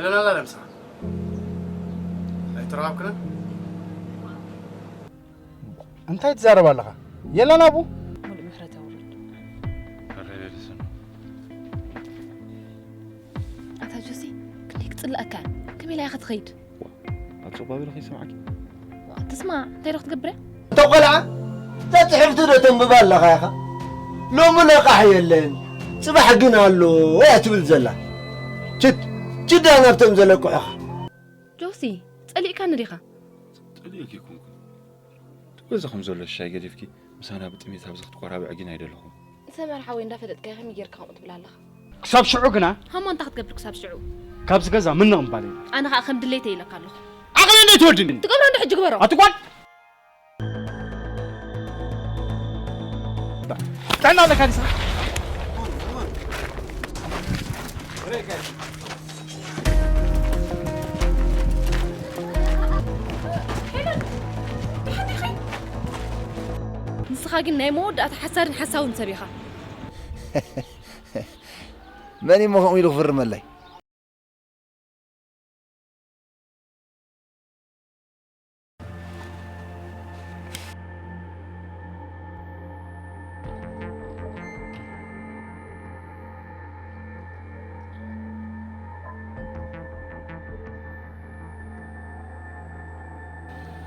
ለናላ ለምሳ ኣይተራብክና እንታይ ትዛረብ ኣለኻ? የለን ኣቡ። ሙሉእ ምሕረት ኣውርድ። ኣታ ጆሲ፣ ክንደይ ክጽልኣካ እየ። ከመይ ኢላ ኢኻ ትኸይድ? ኣቶ ባቢሎ ከይሰምዓኪ። ዋ፣ ትስማዕ፣ እንታይ ዶ ክትገብር እያ? እታ ቆልዓ፣ እዛ ጽሕፍቲ ዶ ተንብባ ኣለኻ ኢኻ? ሎሚ ለቓሕ የለን፣ ጽባሕ ግን ኣሎ እያ ትብል ዘላ። ችድ፣ ችዳ ናብቶም ዘለቅሑኻ። ጆሲ፣ ጸሊእካኒ ዲኻ? ጸሊእኪ ኣይኮንኩን። እቲ ገዛ ከም ዘሎ ሻይ ገዲፍኪ ምሳና ብጥሜት ኣብዚ ክትቆራብዒ ግን ኣይደለኹን። ሰመር ሓወይ እንዳፈለጥካዮ ከመይ ጌርካ ከምኡ ትብል ኣለኻ? ክሳብ ሽዑ ግና ሃሞ እንታይ ክትገብር ክሳብ ሽዑ? ካብዚ ገዛ ምንቕ ምባል የለን። ኣነ ኸኣ ከም ድሌተይ ኢለካ ኣለኹ። ዓቕሊ እንዴት ትወድኒ? ትገብሮ እንዶ ሕጂ ግበሮ። ኣቲ ጓል! ጥዕና ኣለካ ዲስኻ? ንስኻ ግን ናይ መወዳእታ ሓሳድን ሓሳውን ሰብ ኢኻ። መን እሞ ከምኡ ኢሉ ክፍርመለይ?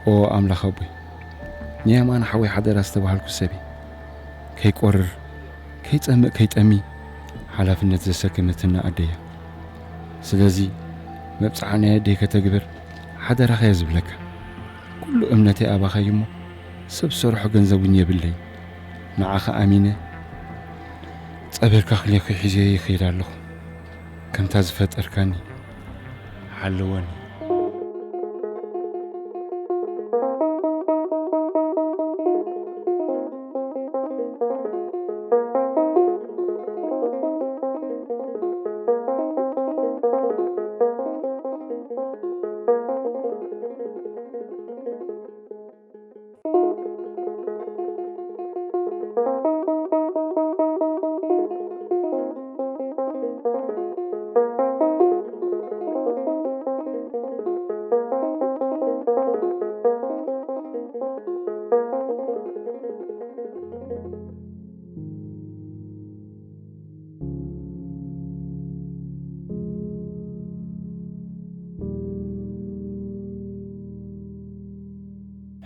ኦ ኣምላኽ ኣቦይ፣ ንየማነ ሓወይ ሓደራ ዝተባሃልኩ ሰብ እየ። ከይቆርር፣ ከይጸምእ፣ ከይጠሚ ሓላፍነት ዘሰከመትና ኣደያ። ስለዚ መብጽዓ ናይ ኣደይ ከተግብር ሓደራኻ እየ ዝብለካ። ኩሉ እምነተይ ኣባኻ እዩ እሞ ሰብ ዝሰርሖ ገንዘብ እውን የብለይ። ንዓኻ ኣሚነ ጸበልካ ክልኤ ሒዘዮ ይኸይድ ኣለኹ። ከምታ ዝፈጠርካኒ ሓልወኒ።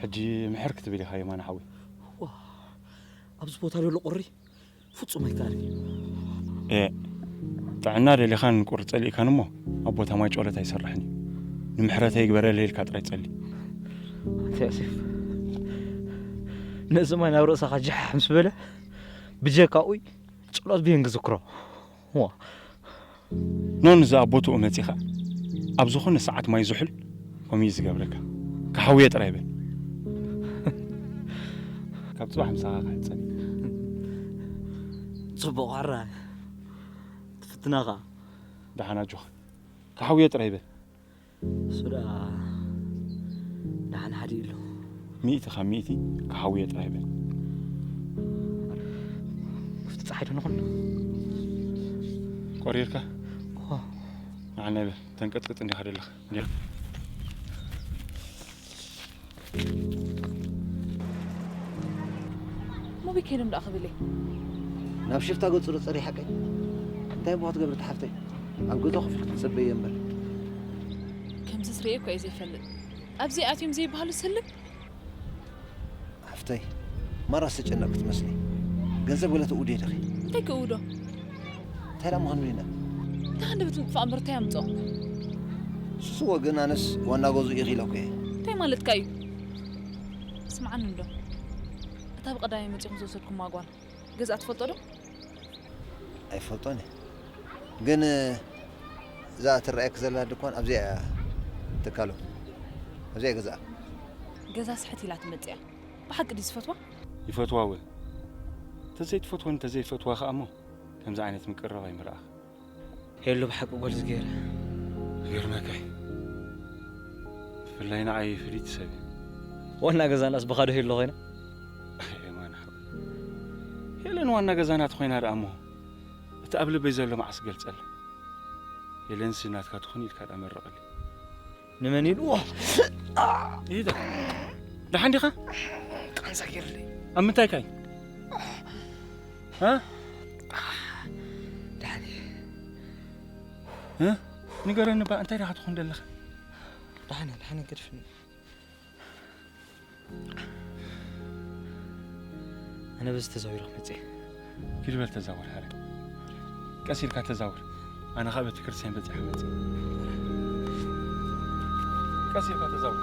ሕጂ ምሕር ክትብል ኢኻ የማነ ሓወይ። ዋ፣ ኣብዚ ቦታ ዘሎ ቁሪ ፍጹም ኣይከኣልን እዩ። ኤ፣ ጥዕና ደሊኻን ቁሪ ጸሊእካን እሞ ኣብ ቦታ ማይ ጨሎት ኣይሰርሕን እዩ። ንምሕረተይ ግበረለይ ኢልካ ጥራይ ጸሊ። ኣንታ ዮሴፍ፣ ነዚ ማይ ናብ ርእስኻ ጃሕ ምስ በለ፣ ብጀካ ኡይ ጸሎት ብየን ክዝክሮ። ዋ። ኖን እዚ ኣብ ቦትኡ መጺኻ ኣብ ዝኾነ ሰዓት ማይ ዝሑል ከምኡ እዩ ዝገብረካ። ክሓውየ ጥራይ በል። ካብ ጽባሕ ምሳኻ ክሕጸብ። ጽቡቕ፣ ሕራይ ትፍትና ኸኣ። ደሓን ኣጆኻ። ክሓውየ ጥራይ በል። እሱ ደኣ ደሓን ሓዲኡ ኣሎ። ሚእቲ ካብ ሚእቲ ክሓውየ ጥራይ በል። ክፍቲ ጸሓይ ዶ ንኹን? ቆሪርካ? ኦ። ንዓና ይበል። ተንቀጥቅጥ እንዲኻ ደለኻ። እንዲኻ። ሙቢ ከይዶም ደኣ ክብል እየ። ናብ ሽፍታ ገጹ ዶ ጸሪሓ ቀይ? እንታይ እሞ ክትገብር እታ ሓፍተይ? ኣብ ገዛ ኮፍ ኢልኪ ትጸበዪ እምበር። ከምዚ ዝርእየ እኮ እየ ዘይፈልጥ። ኣብዚ ኣትዮም ዘይበሃሉ ስልም። ሓፍተይ፣ ማራ ዝተጨነቕኪ ትመስሊ። ገንዘብ ገለ ተእውድየ ዲኺ? እንታይ ክእውዶ? እንታይ ደኣ ምዃን ኢልና? እንታይ ሃንደበት ምጥፋእ እምበር እንታይ ኣምጽኦ? ስስዎ ግን ኣነስ ዋና ገዝኡ ኢኺ ኢለኩ እየ። እንታይ ማለትካ እዩ? ስምዓኒ እንዶ። እታ ብቐዳማይ መጺኹም ዝወሰድኩማ ጓል ገዝኣ ትፈልጦ ዶ? ኣይፈልጦን እየ። ግን እዛ ትረኣየኪ ዘላ ድኳን ኣብዚኣ እያ ትካሎ። ኣብዚኣ እያ ገዝኣ። ገዛ ስሕት ኢላ ትመጽእ እያ። ብሓቂ ድዩ ዝፈትዋ? ይፈትዋ እወ። ተዘይትፈትወን ተዘይፈትዋ ከኣ እሞ ከምዚ ዓይነት ምቅርራብ ኣይምረኣኽ። ሄሉ ብሓቂ ጓል ዝገይረ። ይገርመካ እዩ። ብፍላይ ንዓይ ፍልይቲ ሰብ እያ። ዋና ገዛናስ ብኻዶ ሄሉ ኮይና? ኣይ፣ የማነ ሓወይ። ሄለን ዋና ገዛና ተኾይና ደኣ እሞ፣ እቲ ኣብ ልበይ ዘሎ መዓስ ገልጸላ? ሄለንሲ ናትካ ትኹን ኢልካ ደኣ መርቐለይ። ንመን ኢልዎ? ኢዳ። ደሓን ዲኻ? ቃንዛ ገይሩለይ። ኣብ ምንታይ ካይ? እ? ደሓን እየ። እ? ንገረኒ እባ፣ እንታይ ዲኻ ትኹን ዘለኻ? ደሓን እየ፣ ደሓን እየ፣ ገድፍኒ። ኣነ በዚ ተዛዊረ ክመጽእ እየ። ኪድ በል ተዛወር፣ ሓረ። ቀስ ኢልካ ተዛወር። ኣነ ኸኣ ቤተ ክርስቲያን በጺሐ መጽእ። ቀስ ኢልካ ተዛወር።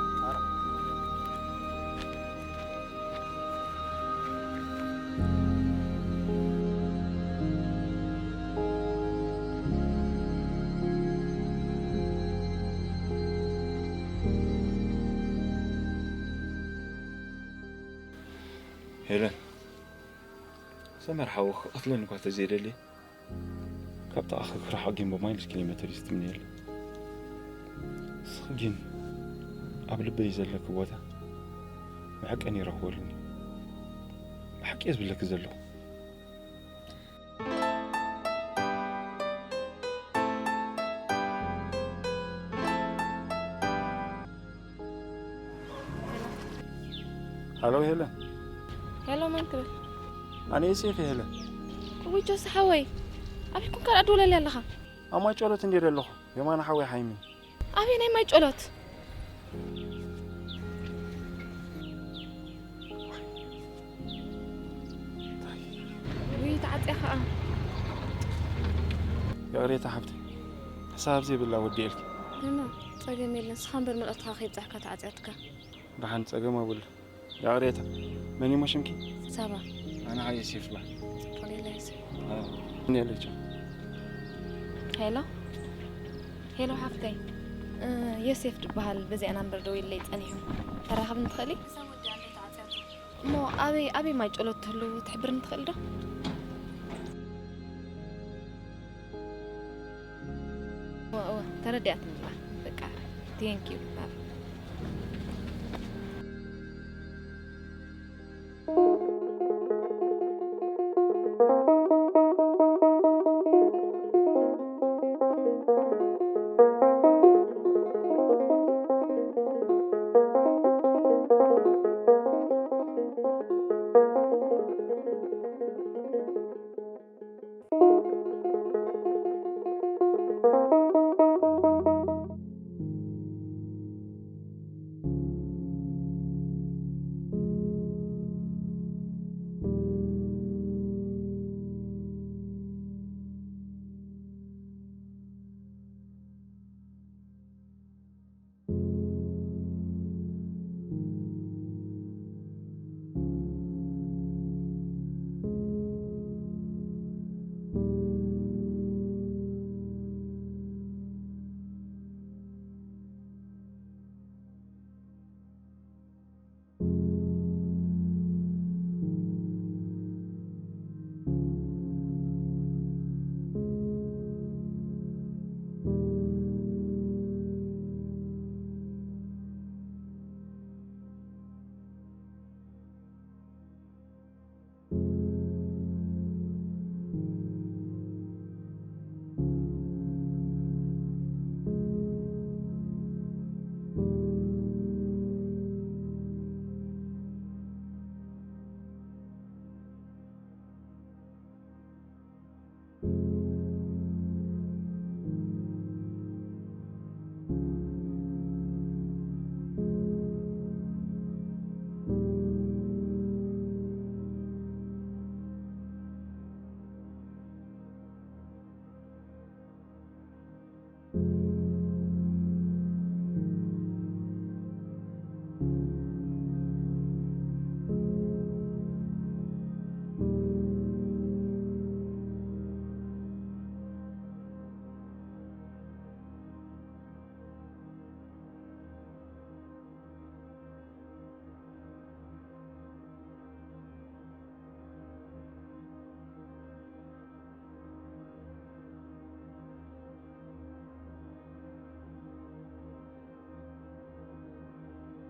ሄለን፣ ሰመር ሓወ ክቐትለኒ እኳ ተዘይደልየ፣ ካብ ጥቓኺ ክርሕቕ ግን ብማይልስ ኪሎ ሜተር እዩ ዝትምነየሉ። ንስኺ ግን ኣብ ልበይ ዘለኪ ቦታ መዐቀኒ ይረኽበሉኒ። ብሓቂ እየ ዝብለኪ ዘለኹ። ሃሎ ሄለን። ሄሎ፣ መን ትብል? ኣነ ዮሴፍ እየ ሄለን። እውይ ጆሲ ሓወይ፣ ኣበይ ኮንካ ደኣ ትደውለለይ ኣለኻ? ኣብ ማይ ጨሎት እንድየ ዘለኹ። የማነ ሓወይ ሓይሚ። ኣበይ ናይ ማይ ጨሎት? ውይ ተዓጽያ ኸኣ። ይቕሬታ ሓብቲ፣ ሕሳብ ዘይብላ ወዲኤልኪ። ኖ፣ ጸገም የለን። ንስኻ እምበር መልእኽትኻ ከይብጻሕካ ተዓጽያትካ። ደሓን፣ ጸገም ኣብሉ። ይቕሬታ። መን እሞ ሽምኪ? ሳባ። ኣነ ኸኣ ዮሴፍ እባ። ጽቡቕ ሌላ ዮሴፍ። ኣዎ። እኔ ልጅ። ሄሎ። ሄሎ ሓፍተይ። እ፣ ዮሴፍ ድበሃል። በዚኣ ናምበር ደዊለይ ጸኒሑ። ተራኽብኒ ትኽእሊ? እዛ ወዲ ኣንደይ ተዓጽያቶ። እሞ ኣበይ፣ ኣበይ ማይ ጨሎት ትህሉ ትሕብርኒ ትኽእሊ ዶ? እወ፣ እወ፣ ተረዲኣትኒ ኣላ። በቃ፣ ቴንክ ዩ።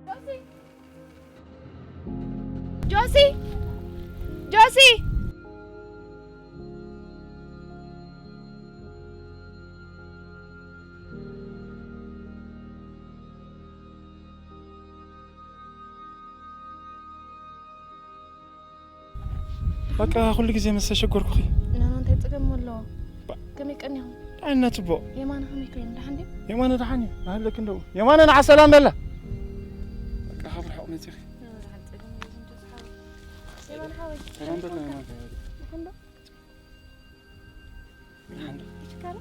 ጆሲ! ጆሲ! ጆሲ! በቃ ኩሉ ግዜ ምስ ተሸገርኩኺ። ናና እንታይ ጸገም ኣለዎ? ባ- ከመይ ቀኒኹም? ዳሕና ጽቡቕ። የማነ ከመይ ኮይኑ? ደሓን ድዩ? የማነ ደሓን እዩ። ናህለክ እንደው። የማነ ንዓ ሰላም በላ። በቃ ካብ ርሑቕ መጺኺ። የማነ ሓወይ። ሰላም በላ የማነ። ደሓን ዶ? ደሓን ዶ? ይችካለ?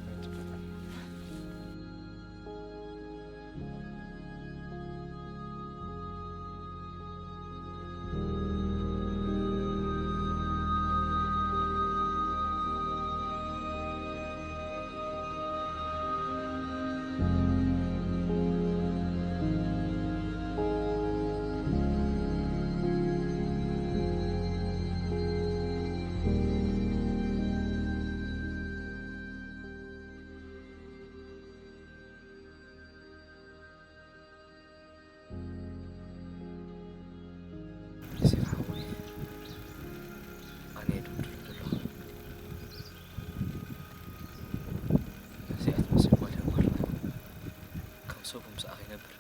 ዮሴፍ ሓወይ፣ ኣነ እየ ድብድሎ ዘለኹ። ነዚኣ ትመስል ጓል እያ ጓልና። ከም ሰቡ ምስኣ ከይነብር፣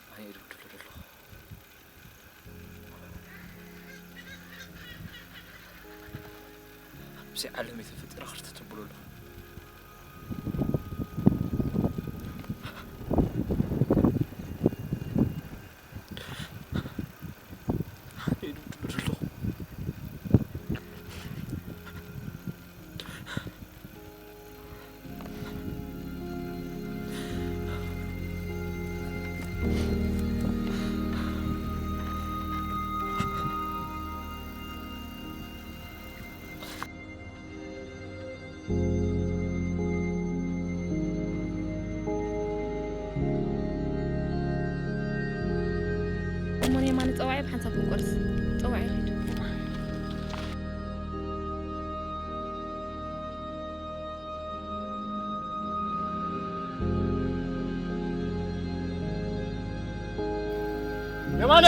ኣነ እየ ድብድሎ ዘለኹ። ኣብዚ ዓለም እየ ተፈጢረ ክርተ ተብሎ ኣለኹ። እሞ ንየማነ ጸዋዒ ብሓንሳብ ክንቆርስ። ጸዋዒ ይኸይድ። የማነ!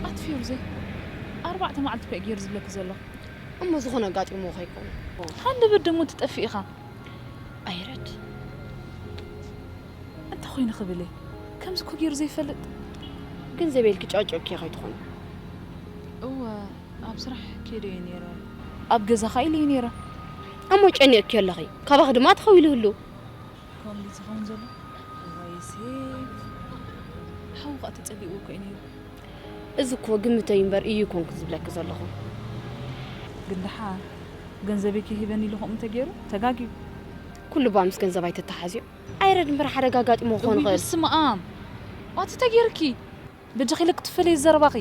ኣቲ ፌሩዘይ፣ ኣርባዕተ መዓልቲ እኮ እዩ ገይሩ ዝብለኪ ዘሎ። እሞ ዝኾነ ኣጋጢምዎ ከይከውን። ሃንደበት ደሞ ትጠፍእ ኢኻ። ኣይረድ። እንታይ ኮይኑ ክብል እየ? ከምዚ እኮ ገይሩ ዘይፈልጥ። ገንዘብ ኢልኪ ጨቂቕኪ ከይትኾኒ። እወ፣ ኣብ ስራሕ ከይደ እየ ነይረ። ኣብ ገዛ ኸዓ ኢለ እየ ነይረ። እሞ ጨኒቕኪ ኣለኺ። ካባኺ ድማ ተኸዊሉ ይህሉ። ከምዚ ዝኸውን ዘሎ? እዋይ ሴፍ። ሓው ኸዓ ተጸሊእዎ እኮ እዩ ነይሩ። እዚ እኮ ግምተይ እምበር እዩ ኮንኩ ዝብለኪ ዘለኹ። ግን ደሓር ገንዘበይ ከይሂበኒ ኢሉ ከምኡ እንተገይሩ ተጋግዩ። ኩሉ እባ ምስ ገንዘብ ኣይተተሓዝዮ። ኣይረድ እምበር ሓደ ኣጋጢሞ ክኾን እውይ፣ ይኽእል። በስመ ኣብ። ዋቲ ተገይርኪ? በጃኺ ለቂ ትፈለይ ዘረባኺ።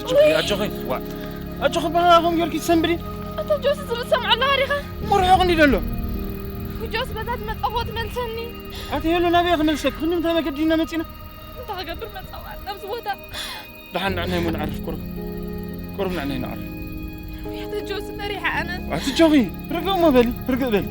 ኣጆኺ፣ ኣጆኺ፣ ዋ፣ ኣጆኺ፣ በቃ፣ ከምኡ ጌርኪ ትሰንብዲ። ኣታ ጆሲ፣ ዝብል ትሰምዖ ኣለኻ ዲኻ? እሞ ርሒቑ እንዲ ዘሎ። ጆሲ፣ በዛ ትመጻ እኮ ትመልሰኒ። ኣቲ ሄሉ፣ ናበይ ክመልሰኪ? ክንዲ ምንታይ መገዲ ኢና መጺና? እንታይ ክገብር መጻ እዋን ናብዚ ቦታ? ደሓን ንዕናይ እሞ ንዓርፍ፣ ቁሩብ። ቁሩብ ንዕናይ ንዓርፍ። ኣታ ጆሲ፣ ፈሪሐ ኣነ። ኣቲ ጆኺ፣ ርግእ እሞ በሊ፣ ርግእ በሊ።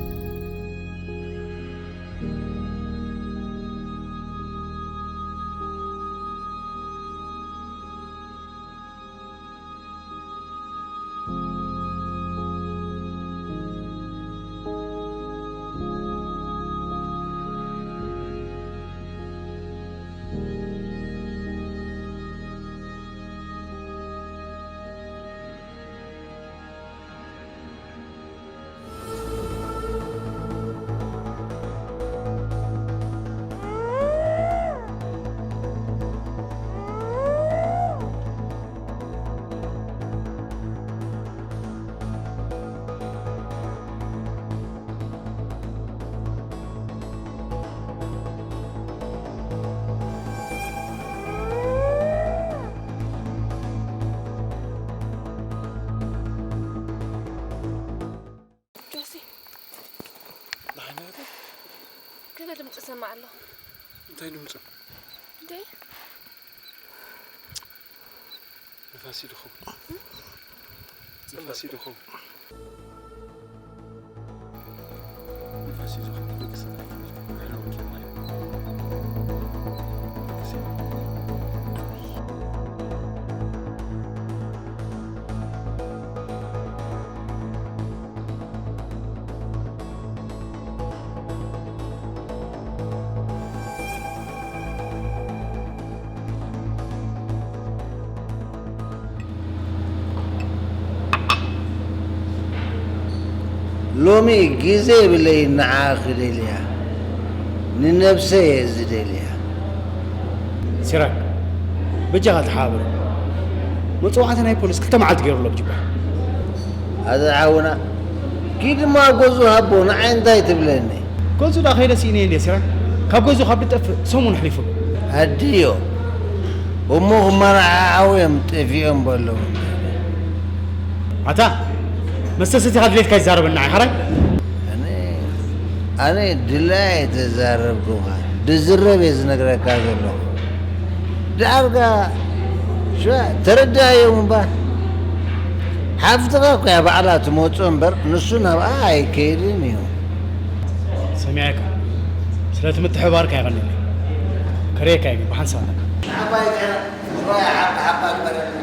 ጆሲ፣ ደሓን ዲኻ? ገለ ድምፂ ሰማዕ ኣለኹ። እንታይ ድምፂ? እንዴ? ንፋስ እዩ ድኸውን። ንፋስ እዩ ድኸውን። ንፋስ እዩ ድኸውን። ደቂ ሰባት ኣይሕለወኪ ማለት እዩ። ሎሚ ግዜ የብለይን ንዓኺ ክደልያ፣ ንነብሰይ እየ ዝደልያ። ሲራክ፣ በጃኻ ተሓባበሩ። መጽዋዕታ ናይ ፖሊስ ክልተ መዓልቲ ገይሩ ኣሎ ብጅባር። ኣታ ሓውና፣ ኪድ እሞ ኣብ ገዝኡ ሃቦ፣ ንዓይ እንታይ ትብለኒ? ገዝኡ ደኣ ከይደ ስኢነ እንድየ ሲራክ። ካብ ገዝኡ ካብ ዝጠፍእ ሰሙን ኣሕሊፉ። ኣድዮ፣ እሞ ክመራዓዓው እዮም ጠፊኦም በሎም። ኣታ፣ መስተ ሰቲኻ ድሌትካ ይዛረበና ኢኻ ራይ? ኣነ፣ ኣነ ድላይ ኣይተዛረብኩኻ፣ ድዝረብ እየ ዝነግረካ ዘለኹ። ዳርጋ፣ ሽዋ፣ ተረዳእዮም እምባ። ሓፍትኻ እኮ እያ ባዕላ ትመፁ እምበር፣ ንሱ ናብኣ ኣይከይድን እዩ። ሰሚዐካ። ስለቲ ምትሕብባርካ የቐንየለይ። ከርእየካ እየ ግን ብሓንሳብ ኣለካ። ንዓባይ ጥረ፣ ሽዋ፣ ሓባ ሓባ ግበረለይ።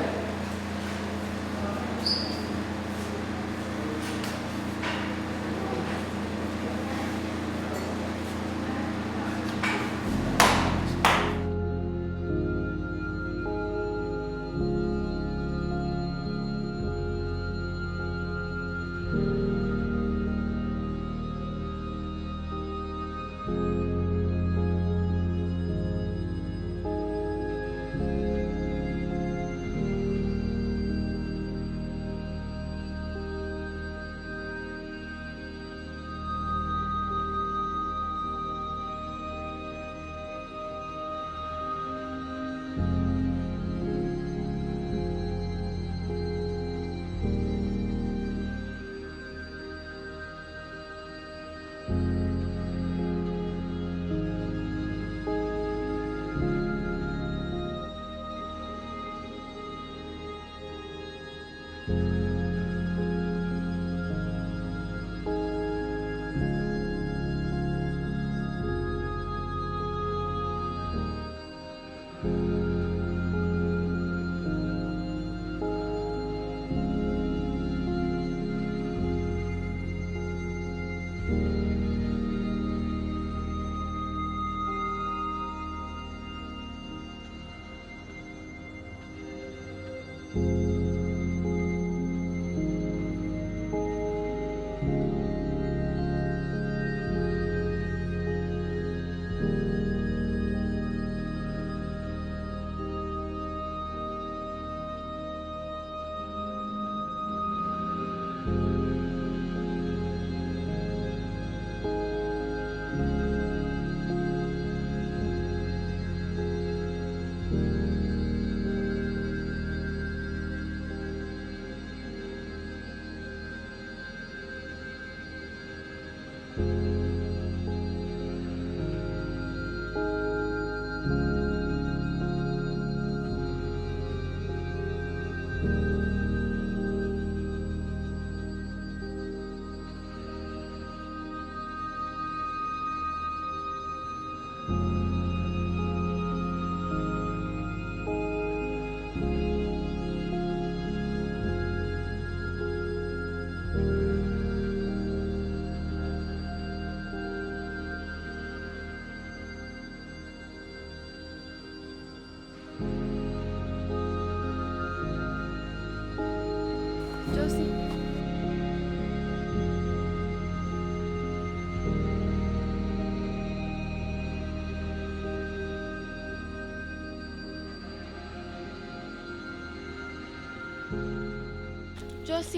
ጆሲ፣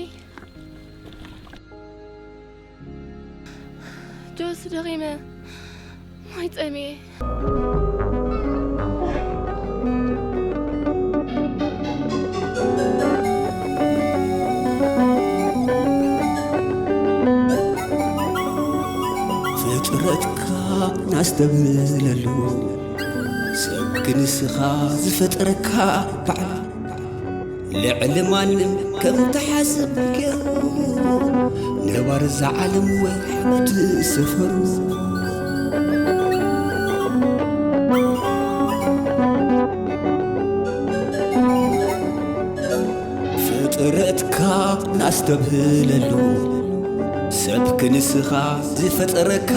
ጆሲ፣ ደኺመ፣ ማይ ጸሚኤ። ፍጥረትካ ናስተብህለሉ፣ ሰብ ክንስኻ ዝፈጠረካ ባዕሉ፣ ልዕሊ ማንም ከም ትሓስብ ገይሩ፣ ነባሪ እዛ ዓለም ወሓመድ ሰፈሩ። ፍጥረትካ ናስተብህለሉ፣ ሰብ ክንስኻ ዝፈጠረካ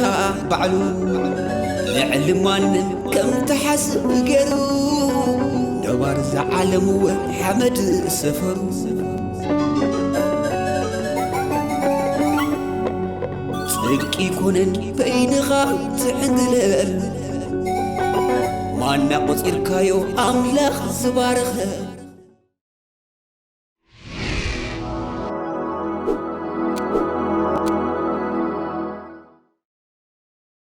ባዕሉ፣ ልዕሊ ማንም ከም ትሓስብ ገይሩ፣ ነባሪ እዛ ዓለም ወሓመድ ሰፈሩ። ጽድቂ ይኮነን በይንኻ ትዕንግለል፣ ማና ቆጺርካዮ ኣምላኽ ዝባረኸ።